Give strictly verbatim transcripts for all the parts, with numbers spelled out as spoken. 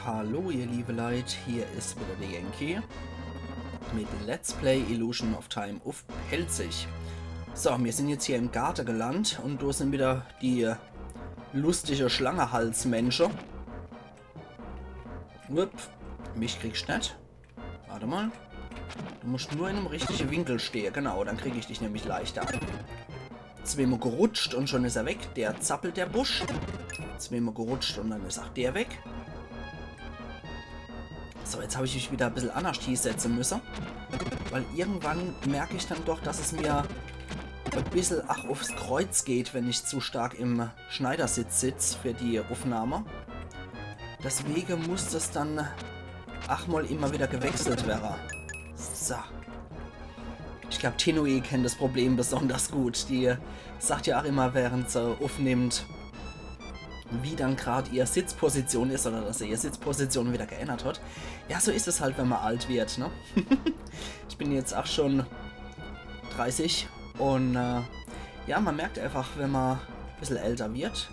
Hallo ihr liebe Leit, hier is wieder der Yankee mit Let's Play Illusion of Time uff Pälzisch. So, mir sin jetzt hier im Garte gelandt un do sin wieder die lustige Schlangehalsmensche. Wupp, mich kriegsch net. Wart emol. Du muscht nur in em richtige Winkel stehe, genau, dann krieg ich dich nämlich leichter. Zweemol gerutscht un schun is er weg. Der zappelt, der Busch. Zweemol gerutscht un dann is ach der weg. So, jetzt hab ich mich wieder e bissel annerscht hiesetze müsse. Weil irgendwann merk ich dann doch, dass es mir e bissel ach uffs Kreiz geht, wenn ich zu stark im Schneidersitz sitz für die Uffnahme. Deswege muss des dann ach mol immer wieder gewechselt werre. So. Ich glaab, Tinui kennt des Problem besonders gut. Die sagt ja ach immer, während se uffnimmt, wie dann grad ihr Sitzposition is oder dass se ihr Sitzposition wieder geännert hat. Ja, so is es halt, wenn ma alt wird, ne? Ich bin jetzt ach schun dreißig un äh, ja, ma merkt einfach, wenn ma e bissel älter wird,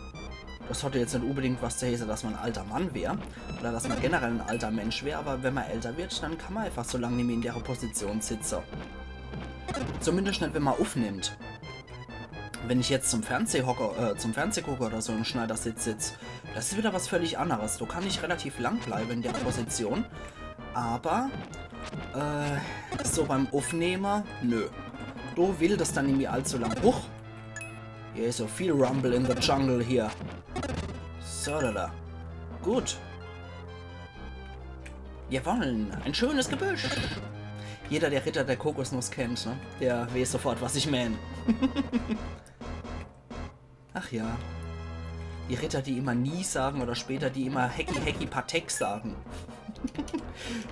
des hat jetzt net unbedingt was zu heeße, dass ma en alter Mann wär oder dass ma generell en alter Mensch wär, awwer wenn ma älter wird, dann kann ma einfach so lang nimmi in dere Position sitze. Zumindescht net, wenn ma uffnimmt. Wenn ich jetzt zum Fernseh hocke, äh, zum Fernseh gucke oder so im Schneidersitz sitz, des is wieder was völlig anneres. Do kann ich relativ lang bleibe in dere Position. Awwer äh, so beim Uffnehme, nö. Do will des dann nimmi allzu lang. Huch! Hier is so viel Rumble in the Jungle hier. So, da, da. Gut. Wir wollen ein schönes Gebüsch. Jeder, der Ritter der Kokosnuss kennt, ne? Der weiß sofort, was ich mein. Ach ja. Die Ritter, die immer nie sagen oder später, die immer Hecki Hecki Patek sagen.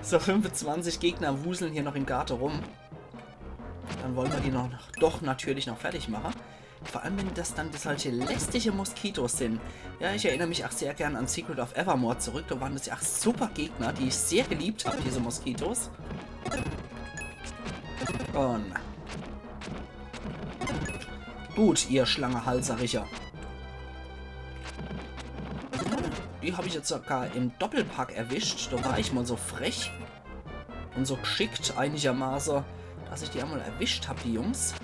So, fünfundzwanzig Gegner wuseln hier noch im Garte rum. Dann wolle ma die noch, doch natürlich noch fertig mache. Vor allem, wenn des dann solche lästige Moskitos sin. Ja, ich erinner mich ach sehr gern an Secret of Evermore zurück. Do waren des ja ach super Gegner, die ich sehr geliebt hab, diese Moskitos. Un gut, ihr Schlangehalsericher. Die hab ich jetzt sogar im Doppelpack erwischt. Do war ich mol so frech un so gschickt einigermaße, dass ich die emol erwischt hab, die Jungs.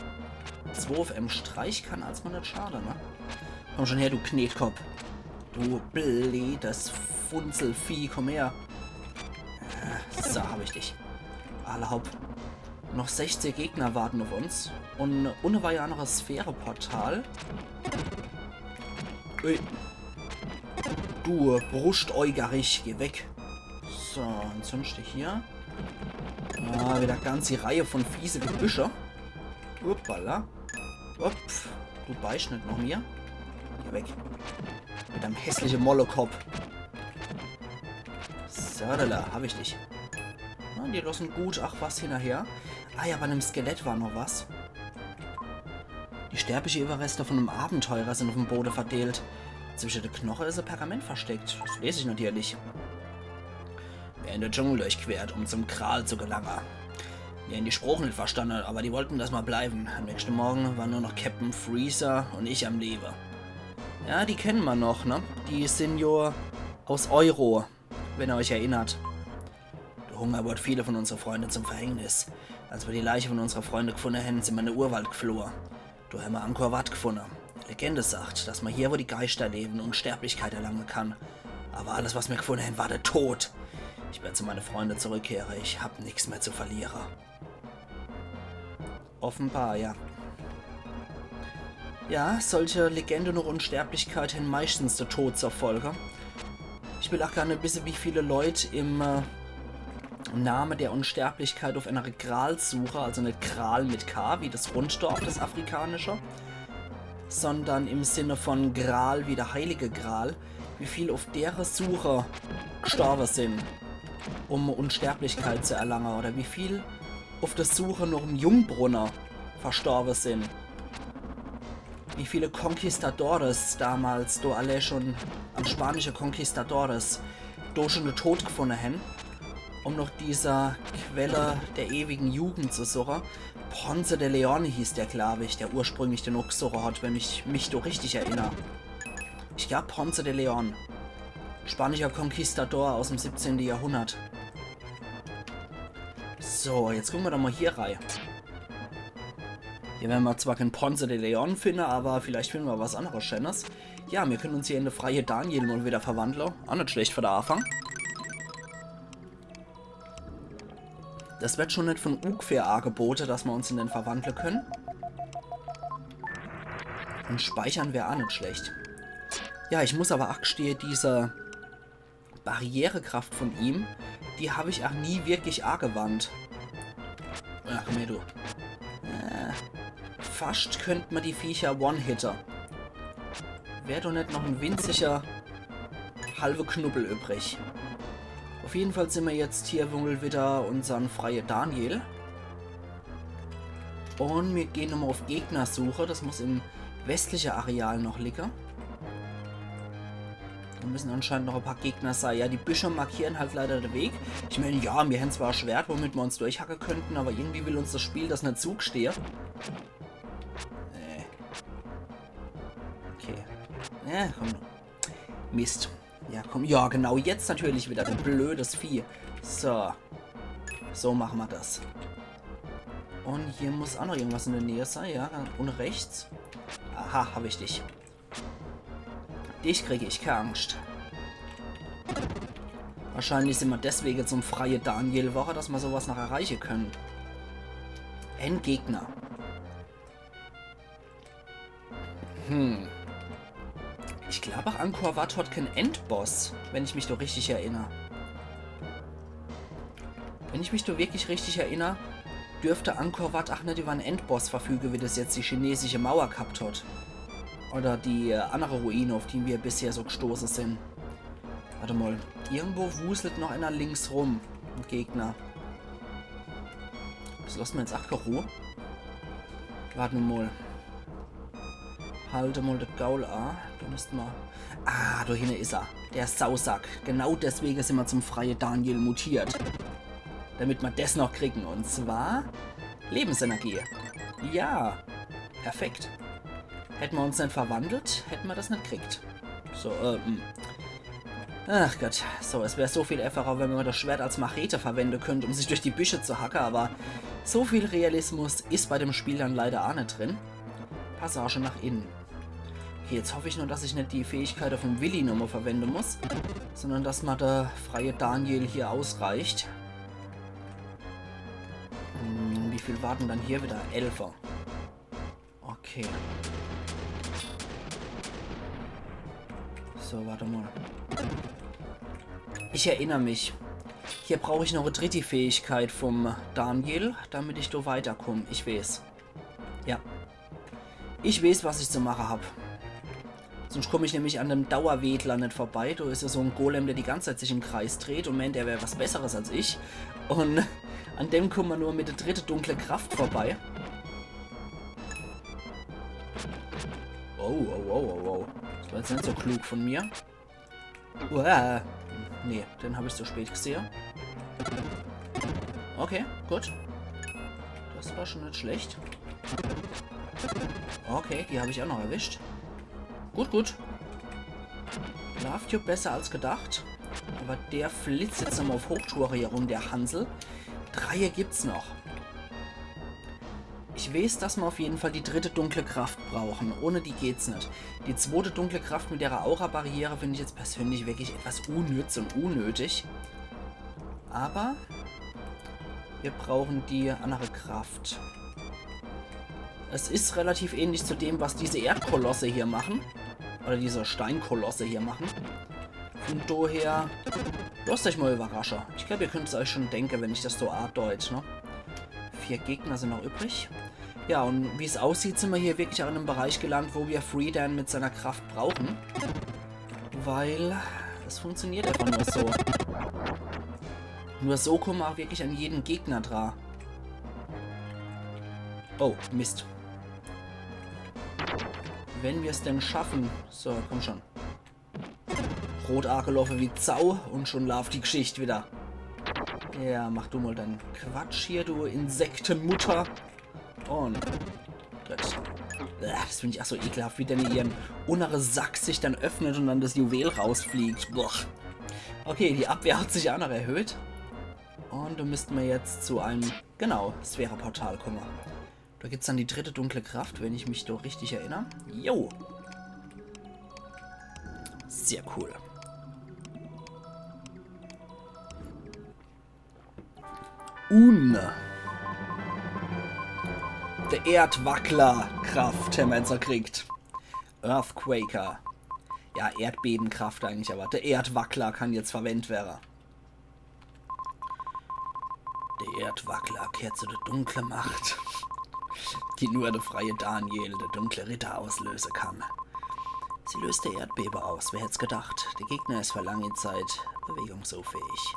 Zwo uff em Streich kann als mol net schade, ne? Komm schun her, du Knetkopp. Du bleedes Funzelvieh, komm her. Äh, so, hab ich dich. Alla hopp. Noch sechzig Gegner warten uff uns. Un unne war ja noch e Sphäreportal. Ui. Du Bruschtäugerich, geh weg. So, ansonschte hier. Ah, wieder ganzi Reihe vun fiese Gebüsche. Uppala. Upp. Du beischt net noch mir. Geh weg. Mit deim hässliche Mollekopp. So, da, da, hab ich dich. Na, die lossen gut ach was hinnerher. Ah ja, bei dem Skelett war noch was. Die sterbliche Überreste vun em Abenteurer sin uff em Bode verdeelt. Zwische de Knoche is e Pergament versteckt. Des les ich natürlich. Mir hän de Dschungel durchquert, um zum Gral zu gelange. Mir hän die Sproch net verstanne, awwer die wollten, dass ma bleiwen. Am nächschte Morge waren nur noch Captain Freezer un ich am Lewe. Ja, die kenne ma noch, ne? Die sin jo aus Euro, wenn ihr euch erinnert. De Hunger wurd viele vun unsere Freunde zum Verhängnis. Als ma die Leiche vun unsere Freunde gfunne hän, sin ma in de Urwald gflohe. Do hän ma Angkor Wat gfunne. Legende sagt, dass ma hier, wo die Geischter lewen, Unsterblichkeit erlange kann. Awwer alles, was ma gfunne hän, war de Tod. Ich werd zu meine Freunde zurückkehre. Ich hab nix mehr zu verliere. Offenbar, ja. Ja, solche Legende noch Unsterblichkeit hän meischtens de Tod zur Folge. Ich will ach gar net wisse, wie viele Leut im äh, Name der Unsterblichkeit uff ener Gralsuche, also net Kral mit K, wie des Runddorf, des afrikanische, sondern im Sinne vun Gral, wie de heilige Gral, wie viel uff dere Suche gstorwe sin, um Unsterblichkeit zu erlange, oder wie viel uff de Suche noch em Jungbrunne verstorwe sin. Wie viele Conquistadores damals do alle schun, am spanische Conquistadores, do schun de Tod gfunne hän, um noch dieser Quelle der ewigen Jugend zu suche. Ponce de Leon hieß der, glaab ich, der ursprünglich den Ort gsuche hat, wenn ich mich do richtig erinner. Ich glaab, Ponce de Leon. Spanischer Konquistador aus dem siebzehnten Jahrhundert. So, jetzt gucke mer doch mal hier rei. Hier wern mer zwar kein Ponce de Leon finne, aber vielleicht finne mer was anneres Scheenes. Ja, mir kenne uns hier in de freie Daniel mal wieder verwandle. Ach net schlecht für de Afang. Das wird schon net von ungefähr agebote, dass mer uns in den verwandle kenne. Und speichern wär ach net schlecht. Ja, ich muss aber ach gestehe, diese Barrierekraft von ihm, die hab ich ach nie wirklich agewandt. Ach, komm her, du. Äh, fascht könnt mer die Viecher one-hitte. Wär doch net noch en winziger halwe Knubbel übrig. Auf jeden Fall sin mer jetzt hier wohl wieder unsern freie Daniel. Und mir gehen nochmal auf Gegnersuche. Das muss im westliche Areal noch liege. Da müssen anscheinend noch ein paar Gegner sei. Ja, die Büsche markieren halt leider de Weg. Ich mein, ja, mir hän zwar e Schwert, womit mer uns durchhacke könnten, aber irgendwie will uns das Spiel das net zugestehe. Äh. Okay. Ja, komm. Mist. Ja, komm. Ja, genau. Jetzt natürlich wieder, du blödes Vieh. So. So mache mer das. Und hier muss auch noch irgendwas in der Nähe sein, ja. Und rechts. Aha, hab ich dich. Dich krieg ich, kee Angst. Wahrscheinlich sin mer deswege zum freie Daniel worre, dass mer sowas noch erreiche könne. En Gegner. Hm. Ich glaub, ach Angkor Wat hat kein Endboss, wenn ich mich do richtig erinner. Wenn ich mich do wirklich richtig erinner, dürfte Angkor Wat ach net über en Endboss verfüge, wie das jetzt die chinesische Mauer gehabt hat. Oder die, äh, andere Ruine, auf die mir bisher so gestoße sin. Warte mal, irgendwo wuselt noch einer links rum. En Gegner. Das lasse mer jetzt ach kee Ruh. Warte mal. Halt mal de Gaul a. Du musst mal. Ah, do hinne is er. Der Sausack. Genau deswege sin mer zum freie Daniel mutiert. Damit mer des noch kriegen. Und zwar Lebensenergie. Ja. Perfekt. Hätte mer uns net verwandelt, hätte mer das net kriegt. So, äh, hm. Ach Gott, so, es wär so viel einfacher, wenn mer das Schwert als Machete verwende könnt, um sich durch die Büsche zu hacke, aber so viel Realismus is bei dem Spiel dann leider a net drin. Passage nach innen. Okay, jetzt hoff ich nur, dass ich net die Fähigkeit vom Willi nochmal verwende muss, sondern dass mer der freie Daniel hier ausreicht. Hm, wie viel ware dann hier wieder? Elfer. Okay. So, warte mal. Ich erinner mich. Hier brauch ich noch e dritte Fähigkeit vom Daniel, damit ich do weiterkomm. Ich weeß. Ja. Ich weeß, was ich zu mache hab. Sonst komm ich nämlich an dem Dauerwedler net vorbei. Do is ja so en Golem, der die ganze Zeit sich im Kreis dreht und meint, er wär was Besseres als ich. Und an dem kommen mer nur mit der dritte dunkle Kraft vorbei. Oh, oh, oh, oh, oh. Das war jetzt net so klug von mir. Uah. Nee, den hab ich zu spät gesehe. Okay, gut. Das war schon net schlecht. Okay, die hab ich auch noch erwischt. Gut, gut. Läuft jo besser als gedacht. Aber der flitzt jetzt nochmal auf Hochtouren hier rum, der Hansel. Dreie gibt's noch. Ich weeß, dass mer auf jeden Fall die dritte dunkle Kraft brauchen. Ohne die geht's net. Die zwote dunkle Kraft mit ihrer Aura-Barriere find ich jetzt persönlich wirklich etwas unnütz und unnötig. Aber mir brauchen die andere Kraft. Es is relativ ähnlich zu dem, was diese Erdkolosse hier machen. Oder diese Steinkolosse hier machen. Von daher, lasst euch mal überrasche. Ich glaub, ihr könnt's euch schon denke, wenn ich das so andeut, ne? Vier Gegner sin noch übrig. Ja, und wie's aussieht, sin mer hier wirklich auch in einem Bereich gelandet, wo mer Freedan mit seiner Kraft brauchen. Weil es funktioniert einfach nur so. Nur so kommen mer auch wirklich an jeden Gegner dra. Oh, Mist. Wenn mer's denn schaffen. So, komm schon. Rot agelaufe wie Sau und schon läuft die Geschicht wieder. Ja, mach du mal deinen Quatsch hier, du Insektenmutter. Und gut. Bäh, das find ich ach so ekelhaft, wie dann ihr unnere Sack sich dann öffnet und dann das Juwel rausfliegt. Boah. Okay, die Abwehr hat sich ach noch erhöht. Und do müssten wir jetzt zu einem, genau, Sphäre-Portal kommen. Da gibt's dann die dritte dunkle Kraft, wenn ich mich doch richtig erinnere. Jo. Sehr cool. Un. Der Erdwackler-Kraft hämmer jetzt kriegt. Earthquaker. Ja, Erdbebenkraft eigentlich, aber der Erdwackler kann jetzt verwendet werden. Der Erdwackler gehört zu der dunklen Macht, die nur der freie Daniel, der dunkle Ritter, auslösen kann. Sie löst der Erdbebe aus, wer hätt's gedacht? Der Gegner ist für lange Zeit bewegungsunfähig.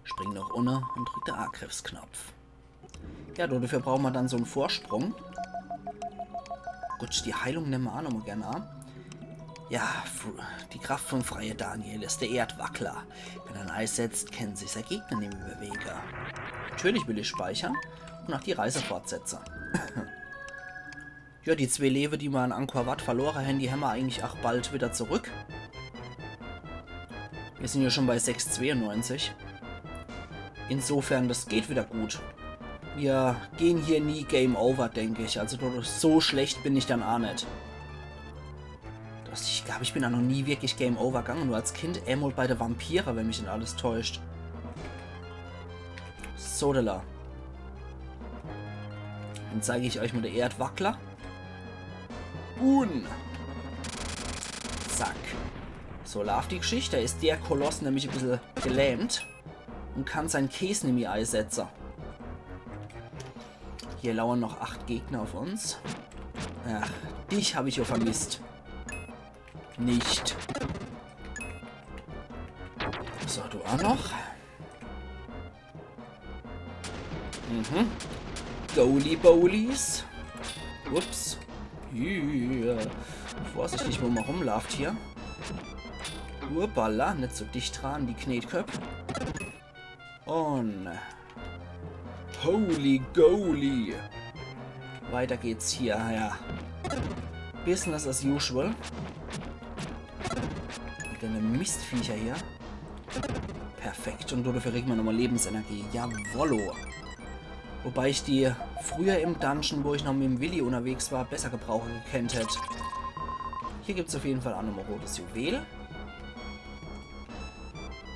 Spring noch unne und drück den Angriffsknopf. Ja, do, dafür brauchen wir dann so einen Vorsprung. Gut, die Heilung nehmen wir auch nochmal gerne an. Ja, fr- die Kraft vom freie Daniel ist der Erdwackler. Wenn er ihn einsetzt, können sich seine Gegner nicht mehr bewegen. Natürlich will ich speichern und auch die Reise fortsetzen. Ja, die zwei Leben, die wir an Angkor Wat verloren haben, die haben wir eigentlich auch bald wieder zurück. Wir sind ja schon bei sechs zweiundneunzig. Insofern, das geht wieder gut. Wir gehen hier nie Game Over, denke ich. Also so schlecht bin ich dann auch nicht. Das, ich glaube, ich bin da noch nie wirklich Game Over gegangen. Nur als Kind einmal bei der Vampire, wenn mich nicht alles täuscht. Sodala. Dann zeige ich euch mal den Erdwackler. Un. Zack. So läuft die Geschichte. Ist der Koloss nämlich ein bisschen gelähmt und kann sein Käs nimmi einsetzen. Hier lauern noch acht Gegner auf uns. Ach, dich habe ich ja vermisst. Nicht. So, du auch noch. Mhm. Goalie Bowlies. Ups. Yeah. Vorsichtig, wo man rumläuft hier. Uppala, nicht so dicht dran, die Knetköpp. Und Holy Goalie. Weiter geht's hier, ja. Business as usual. Mit den Mistviecher hier. Perfekt. Und dafür kriegen wir nochmal Lebensenergie. Jawollo. Wobei ich die früher im Dungeon, wo ich noch mit dem Willi unterwegs war, besser gebrauchen gekannt hätte. Hier gibt's auf jeden Fall auch nochmal rotes Juwel.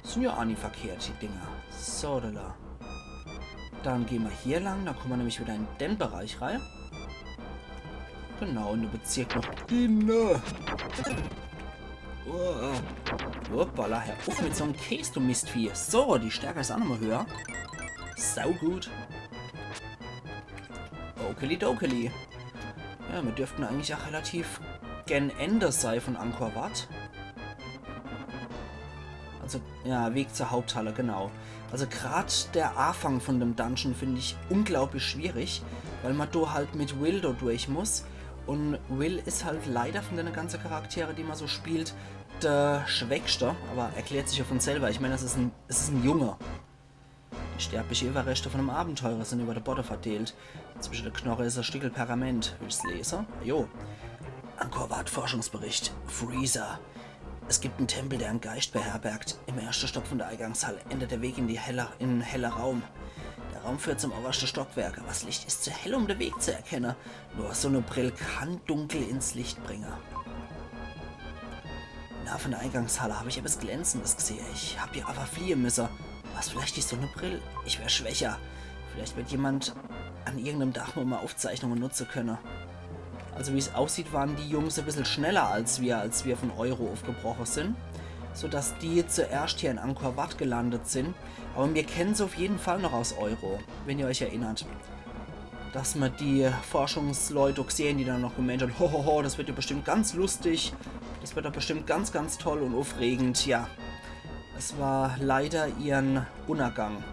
Sind ja auch nie verkehrt, die Dinger. So, da, da. Dann gehen wir hier lang, da kommen wir nämlich wieder in den Bereich rein. Genau, in den Bezirk noch inne. Oh, hoppala, hör auf mit so einem Käs, du Mistvieh. So, die Stärke ist auch nochmal höher. Sau gut. Okeli dokeli. Ja, wir dürften eigentlich auch relativ gen Ende sei von Angkor Wat. Also, ja, Weg zur Haupthalle, genau. Also grad der Anfang von dem Dungeon finde ich unglaublich schwierig, weil man do halt mit Will do durch muss. Und Will ist halt leider von den ganzen Charaktere, die man so spielt, der Schwächste. Aber erklärt sich ja von selber. Ich meine, es ist ein, es ist ein Junge. Die sterbliche Überreste von einem Abenteurer sind über de Bodde verdeelt. Zwischen de Knoche is e Stickel Pergament. Willst lese? Jo. Angkor Wat Forschungsbericht. Freezer. Es gibt einen Tempel, der einen Geist beherbergt. Im ersten Stock von der Eingangshall endet der Weg in die helle, in einen hellen Raum. Der Raum führt zum obersten Stockwerk, aber das Licht ist zu hell, um den Weg zu erkennen. Nur Sonnebrill kann Dunkel ins Licht bringen. Na, von der Eingangshalle habe ich etwas Glänzendes gesehen. Ich habe hier aber fliehen müssen. War es vielleicht die Sonnebrill? Ich werde schwächer. Vielleicht wird jemand an irgendeinem Dach nochmal Aufzeichnungen nutzen können. Also wie es aussieht, waren die Jungs ein bisschen schneller als wir, als wir von Euro aufgebrochen sind. Sodass die zuerst hier in Angkor Wat gelandet sind. Aber wir kennen sie auf jeden Fall noch aus Euro, wenn ihr euch erinnert. Dass mir die Forschungsleute gesehen, die dann noch gemeint haben, ho, ho, ho, das wird ja bestimmt ganz lustig, das wird doch bestimmt ganz, ganz toll und aufregend. Ja, es war leider ihren Untergang.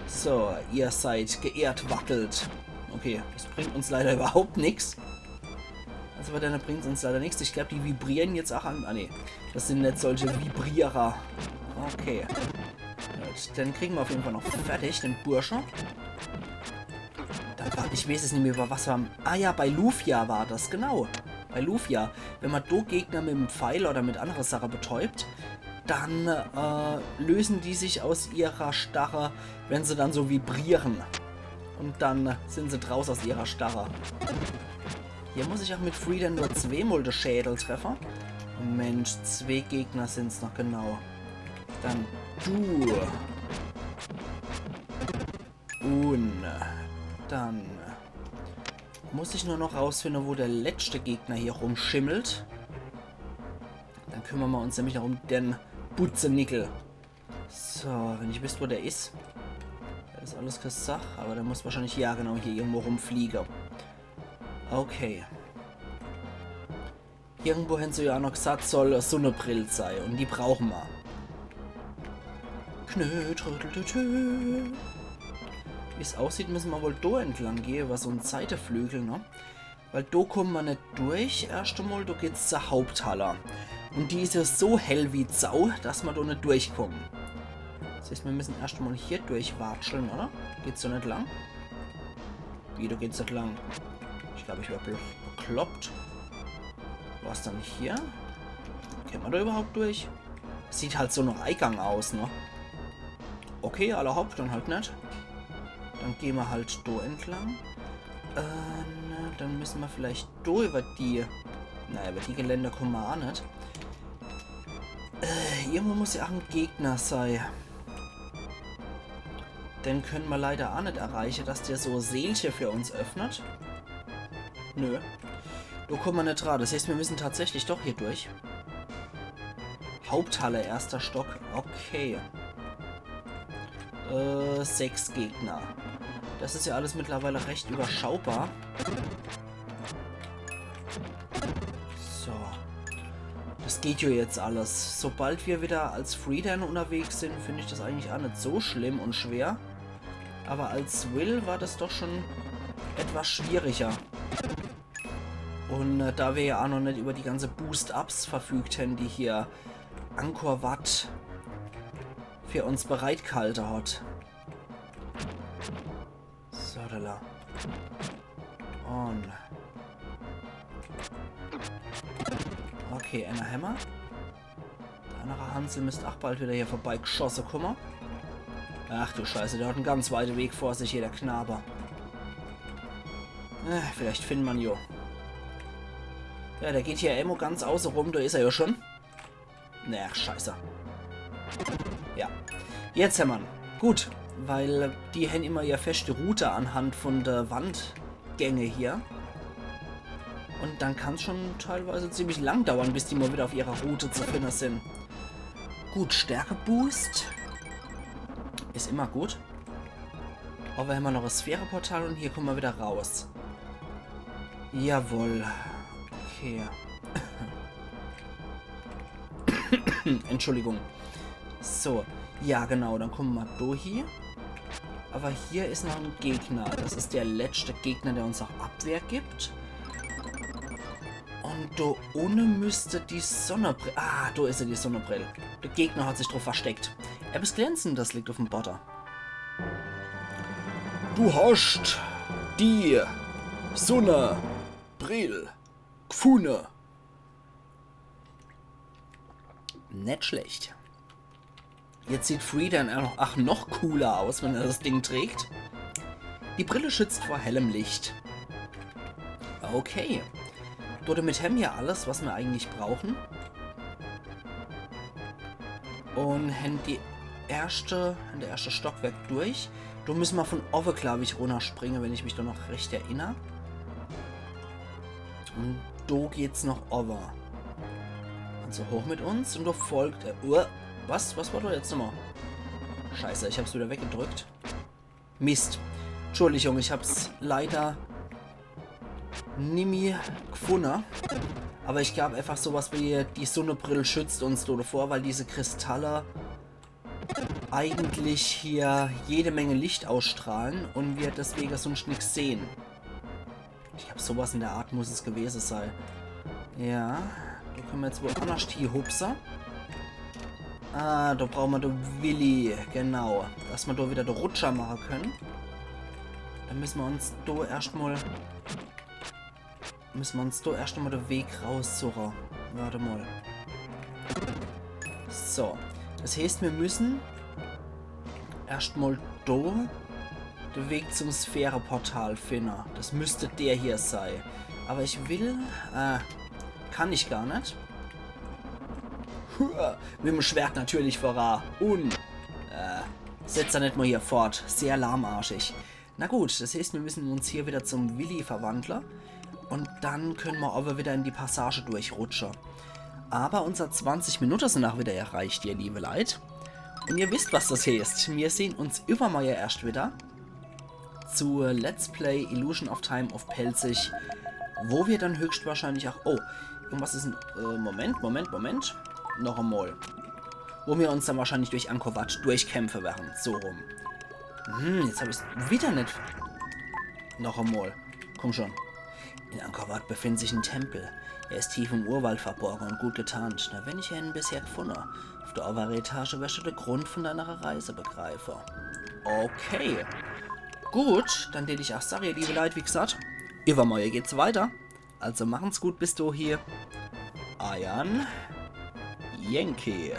So, ihr seid geerdwackelt. Okay, das bringt uns leider überhaupt nichts. Also bei denen bringt's uns leider nichts. Ich glaube, die vibrieren jetzt auch an. Ah, nee. Das sind nicht solche Vibrierer. Okay. Gut, den kriegen wir auf jeden Fall noch fertig, den Bursche. Ich weeß es nimmi, bei was mer... Ah ja, bei Lufia war das, genau. Bei Lufia. Wenn mer do Gegner mit em Pfeil oder mit annere Sache betäubt, dann äh, lösen die sich aus ihrer Starre, wenn se dann so vibrieren. Und dann sin se draus aus ihrer Starre. Hier muss ich ach mit Freedan nur zweemol de Schädel treffe. Mensch, zwee Gegner sin's noch genau. Dann du. Un dann muss ich nur noch rausfinde, wo der letschte Gegner hier rumschimmelt. Dann kümmere mer uns nämlich noch um den Butzenickel. So, wenn ich wüsst, wo der is. Das is alles kee Sach, aber der muss wahrscheinlich, ja genau, hier irgendwo rumfliege. Okay. Irgendwo hen se ja noch gesagt, soll e Sunnebrill sei. Un die brauche mer. Knötrütteltütü. Wie's aussieht, müsse mer wohl do entlang gehe, über so en Seiteflügel, ne? Weil do kumme mer net durch, erscht emol, do geht's zur Haupthalle. Un die is ja so hell wie Sau, dass mer do net durchkumme. Das heißt, mir müsse erscht emol hier durchwatschle, oder? Geht's do net lang? Wie, do geht's net lang? Ich glaub, ich wär be- bekloppt. Was dann hier? Kenne mer do überhaupt durch? Sieht halt so noch Eigang aus, ne? Okay, alla hopp, dann halt net. Dann gehe mer halt do entlang. Äh, na, dann müsse mer vielleicht do über die... Na, über die Geländer kumme mer ach net. Äh, irgendwo muss ja ach en Gegner sei. Den kenne mer leider ach net erreiche, dass der so Seelche für uns öffnet. Nö. Do kumme mer net dra. Das heißt, mir müsse tatsächlich doch hier durch. Haupthalle, erschter Stock. Okay. Äh, sechs Gegner. Das is ja alles mittlerweile recht überschaubar. So. Das geht jo jetzt alles. Sobald mir wieder als Freedan unterwegs sin, find ich das eigentlich ach net so schlimm un schwer. Aber als Will war das doch schon etwas schwieriger. Un äh, da mir ja ach noch net über die ganze Boost-Ups verfügt hen, die hier Angkor Wat für uns bereitgehalte hat. So, da, da. Un... Okay, einer hämmer. Der annere Hansel müsst ach bald wieder hier vorbeigeschosse kumme. Ach du Scheiße, der hat en ganz weite Weg vor sich hier, der Knabe. Äh, vielleicht find mer'n jo. Ja, der geht hier irgendwo ganz auße rum, do is er jo schon. Naja, scheiße. Ja. Jetzt hämmer'n. Gut, weil die hen immer ihr feschte Route anhand von de Wandgänge hier. Un dann kann's schon teilweise ziemlich lang dauern, bis die mal wieder auf ihrer Route zu finde sin. Gut, Stärke-Boost. Is immer gut. Aber hämmer noch e Sphäre-Portal un hier kumme mer wieder raus. Jawohl. Okay. Entschuldigung. So. Ja, genau, dann kumme mer do hie. Aber hier is noch en Gegner. Das is der letschte Gegner, der uns auch Abwehr gibt. Un do unne müsst die Sonnebrill... Ah, do is se, die Sonnebrill. Der Gegner hat sich druff versteckt. Etwas Glänzendes liegt uff'm Bodde. Du hast die Sonnebrill gfunne. Net schlecht. Jetzt sieht Freedan ach noch, ach noch cooler aus, wenn er das Ding trägt. Die Brille schützt vor hellem Licht. Okay. Dodemit hämmer alles, was mer eigentlich brauchen. Un hen die erschte, hen der erschte Stockwerk durch. Do müsse mer von owwe, glaub ich, runnerspringe, wenn ich mich do noch recht erinner. Un do geht's noch owwe. Also hoch mit uns un do folgt er. Uh, was? Was war do jetzt nochmal? Scheiße, ich hab's wieder weggedrückt. Mist. Entschuldigung, ich hab's leider nimmi gfunne. Aber ich glaub einfach, sowas wie die Sonnebrill schützt uns do davor, weil diese Kristalle eigentlich hier jede Menge Licht ausstrahlen un mir deswege sunscht nix sehen. Ich glaub, sowas in der Art muss es gewese sei. Ja, do könne mer jetzt wohl annerscht hie hupse. Ah, do brauche mer de Willi, genau. Dass mer do wieder de Rutscher mache könne. Dann müsse mer uns do erscht mol, müsse mer uns do erscht mol de Weg raussuche. Wart mol. So. Das heeßt, mir müsse erscht mol do de Weg zum Sphäreportal finne. Das müsst der hier sei. Awwer ich will, äh, kann ich gar net. Hua, mit dem Schwert natürlich vora. Un, äh, setz er net mol hier fort. Sehr lahmarschig. Na gut, das heeßt, mir müsse uns hier wieder zum Willi verwandle. Un dann könne mer awwer wieder in die Passage durchrutsche. Awwer unser zwanzig Minute sin ach wieder erreicht, ihr liebe Leit. Un ihr wisst, was das heeßt. Mir sehn uns iwwermorje erscht wieder zu Let's Play Illusion of Time uff Pälzisch, wo mir dann höchstwahrscheinlich ach, oh, irgendwas is in, äh, Moment, Moment, Moment. Noch emol. Wo mir uns dann wahrscheinlich durch Angkor Wat durchkämpfe werre. So rum. Hm, jetzt hab ich's wieder net. Noch emol. Komm schon. In Angkor Wat befindet sich en Tempel. Er is tief im Urwald verborge un gut getarnt. Nur wennig hän en bisher gfunne. Uff der owwere Etage werscht du de Grund vun deiner Reise begreife. Okay. Gut, dann deet ich ach sage, ihr liebe Leit, wie gsacht, iwwermorje geht's weiter. Also machen's gut bis dohie. Eier Yankee.